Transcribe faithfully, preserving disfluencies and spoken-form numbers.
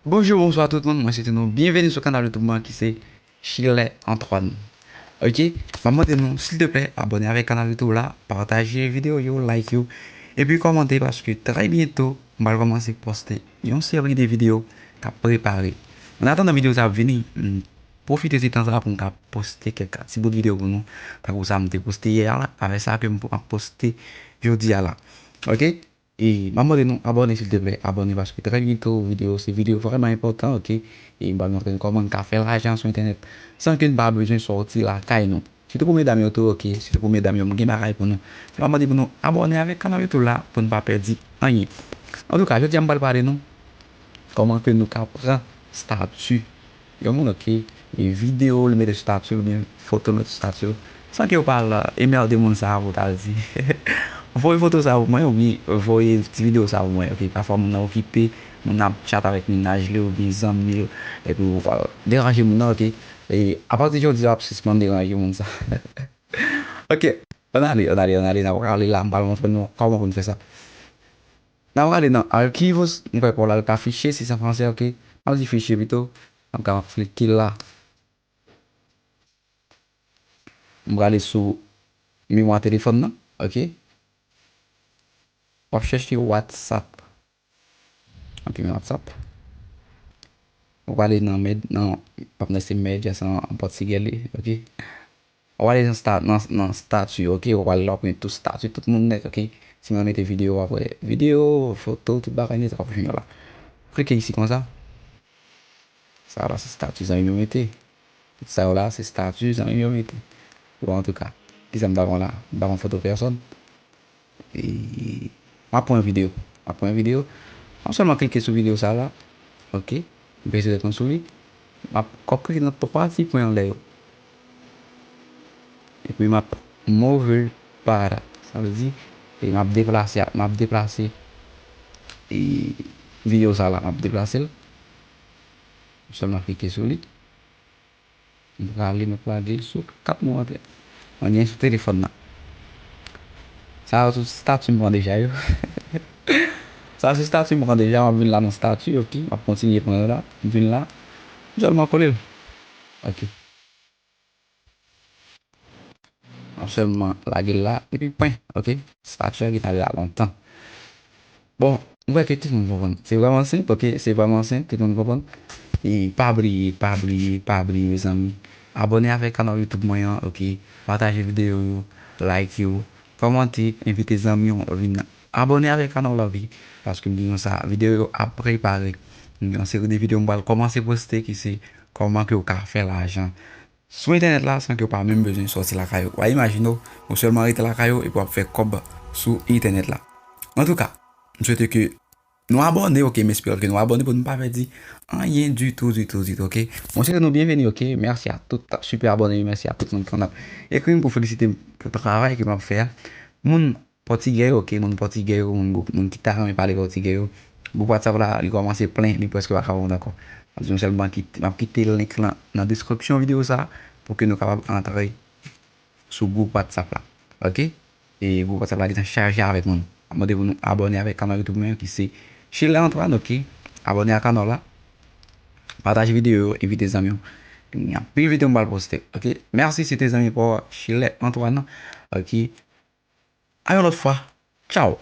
Bonjou, bonswa tout moun, mwen swete nou byenveni sou kanal YouTube mwen ki se Chilè Antoine. Ok, m ap mande nou silteplè abòne avèk kanal YouTube la, pataje videyo yo, like yo, epi kòmante paske trè byento m pral kòmanse poste yon seri de videyo k ap prepare. An atandan videyo sa ap vini, m pwofite ti tan sa pou m ka poste kèk ti bout videyo pou nou, tankou sa m te poste yè a la, avèk sa ke m ap poste jodi a la. Ok? E m ap mande nou abòne silteplè, abòne paske trè byento videyo, se videyo vrèman enpòtan, ok? E m pral montre nou kòman n ka fè lajan sou entènèt san ke n pa bezwen sòti lakay nou. Sitou pou medam yo tou, ok? Sitou pou medam yo, m gen bagay pou nou. M ap mande pou nou abòne avèk kanal YouTube la pou n pa pèdi anyen. Antouka, jodi a m pral pale nou kòman ke nou ka pran stati yon moun, ok, e videyo li mete sou stati l oubyen foto l mete sou stati l, san ke w pa al, euh, enmède moun sa a pou w ta al di, voye foto sa pou mwen oubyen voye ti videyo sa pou mwen, ok? Pafwa moun nan okipe, moun nan ap chat avèk mennaj li oubyen zanmi l, epi w pral deranje moun nan, ok? E apati jodi a, w ap sispann deranje moun sa. Ok, ann ale, ann ale, ann ale, n ap prale la, m pral montre nou kòman pou n fè sa. N ap prale nan archivos, m kwè pou l al ka fichye, si se an fransè, ok? M ap di fichye pito, m ap ka klike la. M prale sou memwa telefòn nan, ok? W ap chèche WhatsApp. Ok, men WhatsApp. Ou prale nan med, nan, p ap nan se media, se an, an pòtigè li, ok? Ou prale nan sta-, nan, nan stati, ok? Ou prale la, ou prale tout stati, tout moun nèt, ok? Si mwen mete videyo, w ap wè videyo, foto, tout bagay nèt, w ap jwenn yo la. Klike isi konsa. Sa la, se stati zanmi m yo mete. Tout sa yo la, se stati zanmi m yo mete. Bon, antouka, kisa m ta pran la? M pa pran foto pèsòn. E, m ap pran yon videyo. M ap pran yon videyo. M ap sèlman klike sou videyo sa la. Ok. M peze tèt mwen sou li. M ap kòk klike nan twa ti pwen anlè yo. Epi m ap move l pa la. Sa vle di, e m ap deplase, m ap deplase, e, videyo sa la, m ap deplase l. M sèlman klike sou li. M prale, m ap lage l sou kat mwen antre. Mwen gen sou telefòn nan. Sa yo sou stati m pran deja yo. Sa yo sou stati m pran deja, m ap vin la nan stati, ok. M ap kontinye pran yo la. M vin la. M sèlman kole l. Ok. M ap sèlman lage l la. Epi pwen, ok. Stati a gentan la lontan. Bon, m kwè ke tout moun konprann. Se vrèman senp, ok? Se vrèman senp, tout moun konprann. E pa bliye, pa bliye, pa bliye, mezanmi. Abòne avèk kanal YouTube mwen an, ok? Pataje videyo yo, like yo, kòmante, envite zanmi w vin abòne avèk kanal la, ok? Paske m di nou sa, videyo yo ap prepare. M gen yon seri de videyo m pral kòmanse poste ki se kòman ke w ka fè lajan sou entènèt la san ke w pa menm bezwen sòti lakay ou. W a imajine w, ou sèlman rete lakay ou epi w ap fè kòb sou entènèt la. Antouka, m swete ke nou abòne, ok, m espere ke nou abòne pou nou pa pèdi anyen ditou, ditou, ditou, ok. Mwen swete nou byenveni, ok. Mèsi a tout sipè abòne yo, mèsi a tout moun ki konn ap ekri m pou felisite m pou travay ke m ap fè a. Moun pòtigè yo, ok, moun pòtigè yo, moun, moun ki ta renmen pale pòtigè yo. Gwoup WhatsApp la, li kòmanse plen, li prèske pa ka wont ankò. M ap di nou sèlman ki, m ap kite link lan nan deskripsyon videyo sa a pou ke nou kapab antre sou gwoup WhatsApp la. Ok? E gwoup WhatsApp la gentan chaje avèk moun. M ap mande pou nou abòne avèk kanal YouTube mwen ki se Chilè Antoine, ok? Abòne a kanal la. Pataje videyo yo, envite zanmi w. Gen anpil videyo m pral poste, ok? Mèsi, se te zanmi pa w Chilè Antoine, ok? A yon lòt fwa. Tchaw!